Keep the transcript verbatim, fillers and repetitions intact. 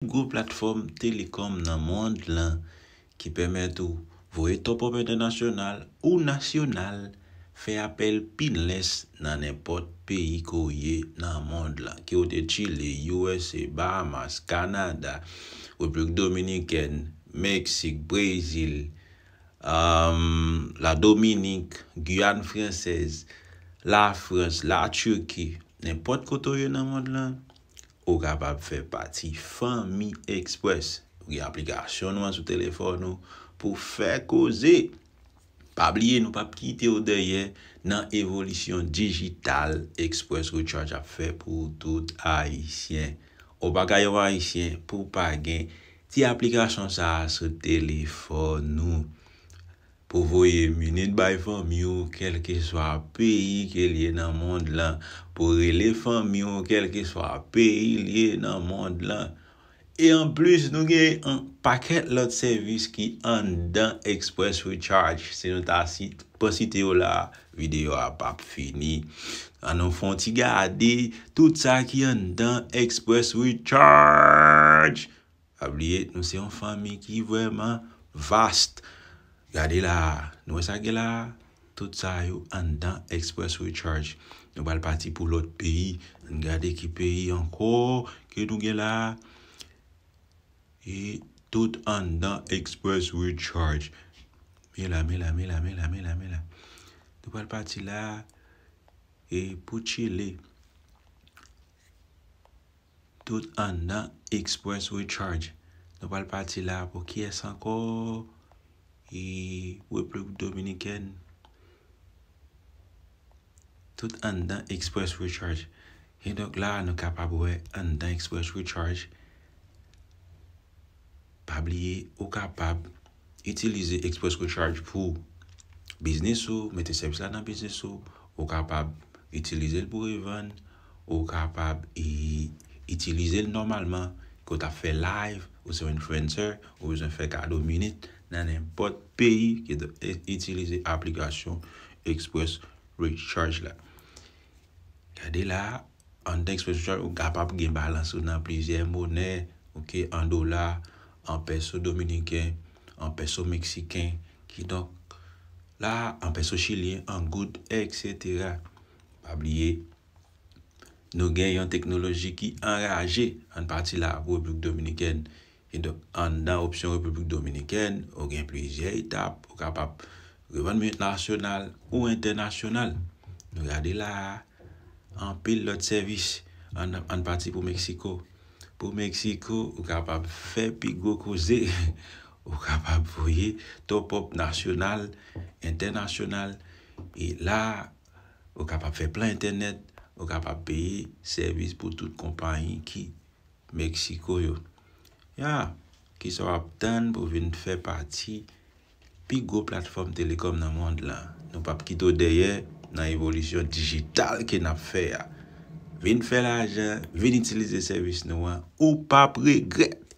gwo platfòm telekom nan mond lan ki pèmèt ou voye top up entènasyonal ou nasyonal, fè apèl pinless nan nenpòt peyi ke w ye nan mond lan. Ke w te Chile, U S A, Bahamas, Kanada, Repiblik Dominikèn, Meksik, Brezil, um, La Dominik, Giyàn Fransèz, Lafrans, Latirki, nenpòt kote w ye nan mond lan, ou kapab fè pati Fanmi Express. Ou gen aplikasyon nou an sou telefòn ou pou fè koze. Pa bliye, nou p ap kite w dèyè nan evolisyon dijital Express Recharge ap fè pou tout Ayisyen. Ou pa ka yon Ayisyen pou w pa gen ti aplikasyon sa a sou telefòn ou. Pou voye minit bay fanmi w, kèlkeswa peyi ke l ye nan mond lan. Pou rele fanmi w, kèlkeswa peyi l ye nan mond lan. E anplis, nou gen yon pakèt lòt sèvis ki anndan Express Recharge. Si nou ta si, pran site yo la, videyo a p ap fini. Ann nou fè yon ti gade tout sa ki anndan Express Recharge. Pa bliye, nou se yon fanmi ki vrèman vast. Gade la a, nou wè sa gen la a? Tout sa yo anndan Express Recharge. Nou pral pati pou lòt peyi. Ann gade ki peyi ankò ke nou gen la a. E tout anndan Express Recharge. Men la, men la, men la, men la, men la, men la. Nou pral pati la a. E pou Chile, tout anndan Express Recharge. Nou pral pati la pou kiyès ankò? E Repiblik Dominikèn. Tout anndan Express Recharge. E donk la, nou kapab wè anndan Express Recharge. Pa bliye, ou kapab itilize Express Recharge pou biznis ou, mete sèvis la nan biznis ou. Ou kapab itilize l pou revann. Ou kapab i-, itilize l nòmalman. Ke w t ap fè live, ou se yon influencer, ou bezwen fè kado minit nan nenpòt peyi, ki do-, e-, itilize aplikasyon Express Recharge la. Gade la a, anndan Express Recharge, ou kapab gen balans ou nan plizyè monè, oke, an dola, an pèso dominiken, an pèso meksiken, kidonk la, an pèso chilyen, an goud, etsetera. Pa bliye, nou gen yon teknoloji ki anraje ann pati la pou Repiblik Dominikèn. Kidonk, anndan opsyon Repiblik Dominikèn, ou gen plizyè etap, ou kapab revann minit nasyonal ou entènasyonal. Nou gade la a, anpil lòt sèvis. Ann, ann pati pou Meksiko. Pou Meksiko, ou kapab fè pi gwo koze. Ou kapab voye top up nasyonal, entènasyonal. E la, ou kapab fè plan entènèt, ou kapab peye sèvis pou tout konpayi ki Meksiko yo. Ya, kisa w ap tann pou vin fè pati pi gwo platfòm telekom nan mond lan? Nou p ap kite w dèyè nan evolisyon dijital ke n ap fè a. Vin fè lajan, vin itilize sèvis nou an, ou p ap regrèt.